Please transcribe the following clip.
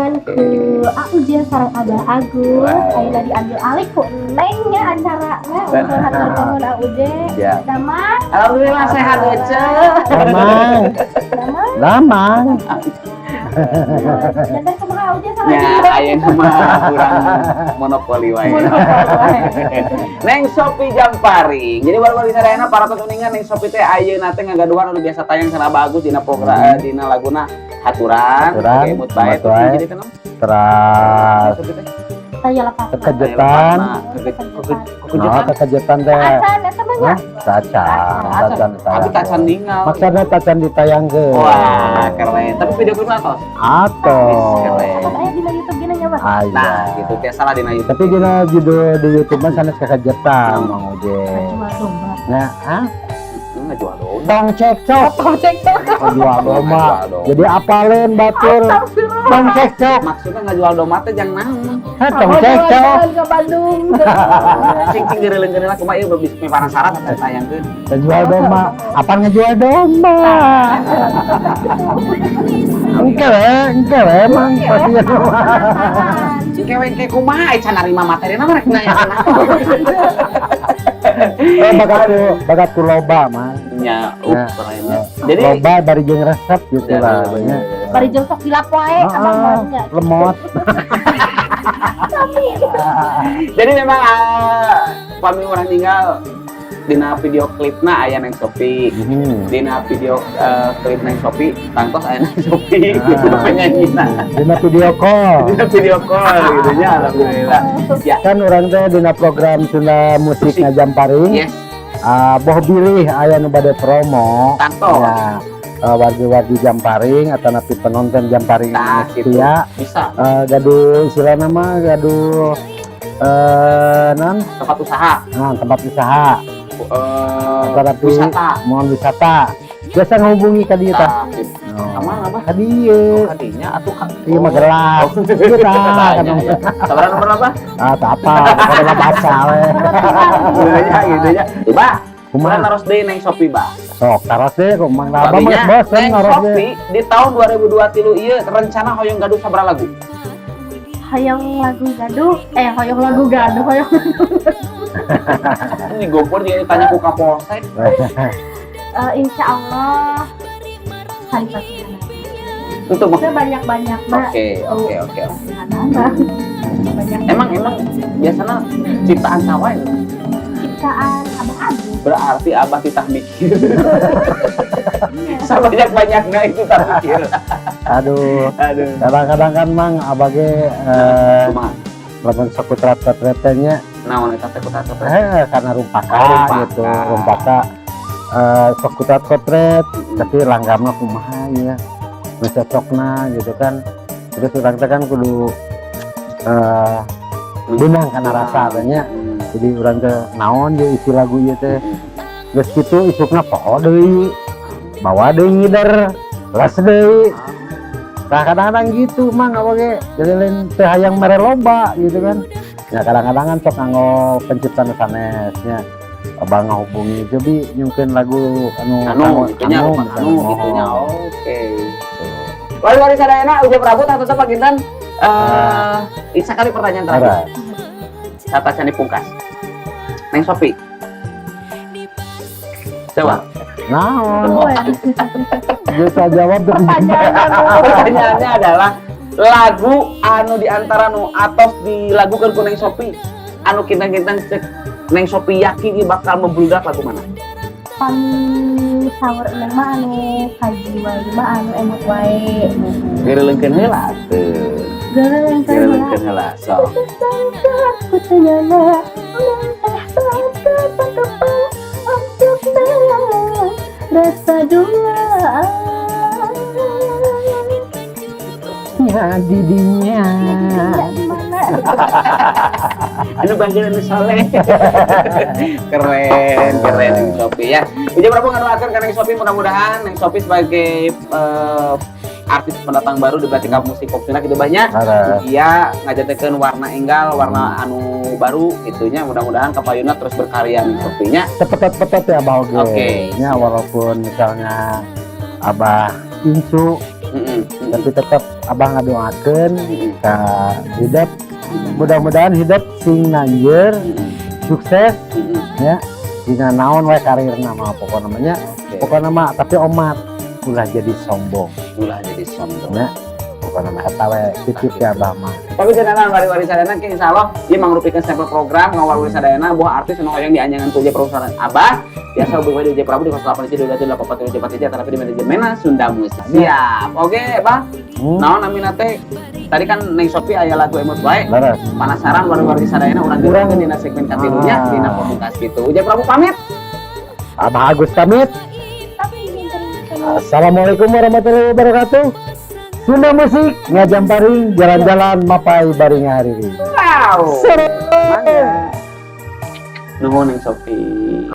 Dibarengan ku Uje sareng Abah Agus. Ayeuna diambil alih ku Nengnya acarana untuk hatur nuhun, Uje. Ya. Damang. Alhamdulillah sehat, Ece. Damang. Damang. Damang. Jangan kumaha, Uje salah. Ya, ayeuna mah kurang monopoli wae. Neng Sopi Jamparing. Jadi baru bisa sadayana para uningan, Neng Sopi teh ayeuna teh ngagaduhan anu biasa tayang sana bagus dina program dina laguna Haturan, Haturan, oke, emut bae emut bae. Jadi teh naon? Terus Neng Sopi teh. Saya lepas. Kekejutan. Kekejutan. Nah, kekejutan teh. Acan eta mah nya. Hah? Tacan, tacan ditayang. Abi tacan ningal. Maksudnya tacan ditayangkeun. Wah, keren. Tapi video klipnya atos. Atau. Keren. Apa aya dina YouTube gini nya, Bang? Aya. Nah, gitu tiasa lah dina YouTube. Tapi dina judul di YouTube mah sanes kekejutan, Mang Uje. Jual domba. Nah, ah, Ngejual domba. Tong cekcok. Tong cekcok. Oh, jual domba. Ngejual domba. Jadi apaleun batur. Tong cekcok. Maksudnya ngejual domba teh jang naon? Hah, tong cekcok. Jalan ke Bandung. Cing cing direuleukeun lah kumaha ieu bisa penasaran atau tayangkeun. Ngejual domba. Apa ngejual domba? Engke we, engke we emang pasti. Kewe ke kumaha can narima materina mah rek nanya naon. Eh, bakat ku loba, Mang. Nya, Nah. keren ya. Jadi loba bari jeung resep gitu Ya, lah. bener, Nya. Bari jeung sok dilap wae abang Ah, mah nya. Lemot. Jadi memang pami urang ningal dina video klipna aya Neng Sopi. Dina video klip Neng Sopi, tangtos aya Neng Sopi gitu penyanyina. Dina video call. Dina video call gitu nya, alhamdulillah. Ya, Kan urang teh dina program Sunda Musik Musik. Ngajamparing. Yes. Ah, boh bilih aya nu bade promo. Tangtos. Ya, wargi-wargi Jamparing atau napi penonton Jamparing Nah, gitu. setia Bisa. Gaduh istilahna mah gaduh non Tempat usaha, nah, tempat usaha tapi wisata. Mohon wisata biasa ngehubungi ka dieu tah. Tah, gitu. Oh. Kamana, Abah? Ka dieu. Oh, kadinya atuh ka. Ieu mah gelas. Oh, Ieu tah tanya, kan. Ya. Sabaraha nomor apa? Ah, tak apa, pokoknya mah baca we. Gitu ya, gitu ya. Bah, Kumaha? urang naros deui Neng Sopi, Bah. Sok taros deh kok Mang Abah mah Tadinya bosen Neng naros deh. Sopi di tahun 2023 ieu rencana hoyong gaduh sabaraha lagu? Hoyong lagu gaduh, eh, hoyong lagu gaduh, hoyong Ini gopor juga ditanya ku Kapolsek. Insya Allah hari pasihan. Untuk Banyak-banyak mah. Oke. Banyak. Emang emang biasanya ciptaan sawah itu? Ciptaan Abah Agus. Berarti Abah kita mikir. Sebanyak-banyaknya itu tak mikir. Aduh, Aduh. Kadang-kadang kan Mang abah ge Kumaha? Lamun sakutrat nya Naon eta teh kutrat kotret? Karena rumpaka. Oh, rumpaka. Gitu, rumpaka sok kutrat kotret, tapi langgamna kumaha ya nu cocokna gitu kan. Terus urang teh kan kudu benang kana rasa nya. Jadi urang teh naon je isi lagu ieu teh, geus kitu isukna poho deui, bawa deui ngider les deui. Nah, kadang-kadang gitu, Mang, apa ge jadi lain teh hayang mere loba gitu kan ya. Kadang-kadang kan sok nganggo pencipta nu sanes nya, abang ngahubungi, cobi nyungkeun lagu anu Anu gitunya, anu, anu, misalnya. Gitu nya. Oke. Wali wali sadayana, Uje Prabu tak tetep paginten sekali pertanyaan terakhir. Ora. Tata cani pungkas. Neng Sopi. Coba. Naon bisa jawab tuh? Pertanyaannya adalah lagu anu di antara nu atos dilagukan ku Neng Sopi anu kinten-kinten cek Neng Sopi yakin ieu bakal membludak, lagu mana? Pami saur neng mah anu kajiwa mah anu emut wae. Geureleungkeun heula teu. Geureleungkeun. Geureleungkeun heula sok. Ku tanyana untuk rasa dua. Ya didinya. Gimana? Anu bagian anu soleh. Keren, keren Neng Sopi ya. Uje Prabu ngadoakeun ka Neng Sopi, mudah-mudahan Neng Sopi sebagai artis pendatang baru di Batika Musik Pop Sunda gitu banyak. Ora. Iya, ngajatekeun warna enggal, warna anu baru itunya, mudah-mudahan kapayuna terus berkarya Neng Sopinya. Sepetot-petot ya, Abah oge. Oke. Ya, walaupun misalnya Abah incu Tapi tetap Abah ngadoakeun ka Hidep, mudah-mudahan Hidep sing nanjeur, sukses ya dina naon wae karirna mah pokokna mah nya. Pokokna mah, tapi omat, ulah jadi sombong. Ulah jadi sombong. Ya, pokokna mah eta we titip ya Abah mah. Tapi jangan, wari-wari sadayana ke insyaallah ieu mangrupikeun sampel program ngawari sadayana buah artis nu hoyong dianyangan ku perusahaan Abah, biasa hubungi Uje Prabu di 08 2 8 4 4 tapi di manajemen Sunda Musik. Siap. Oke, Bah. Naon namina teh? Tadi kan Neng Sopi aya lagu emot wae. Leres. Penasaran wari-wari sadayana, urang Urang. geureukeun dina segmen katilunya dina Pamungkas gitu. Uje Prabu pamit. Abah Agus pamit. Tapi minter. Assalamualaikum warahmatullahi wabarakatuh. Sunda Musik ngajamparing, jalan-jalan mapai bari ngahariring. Wow. Seru. Mangga. Nuhun, Neng Sopi.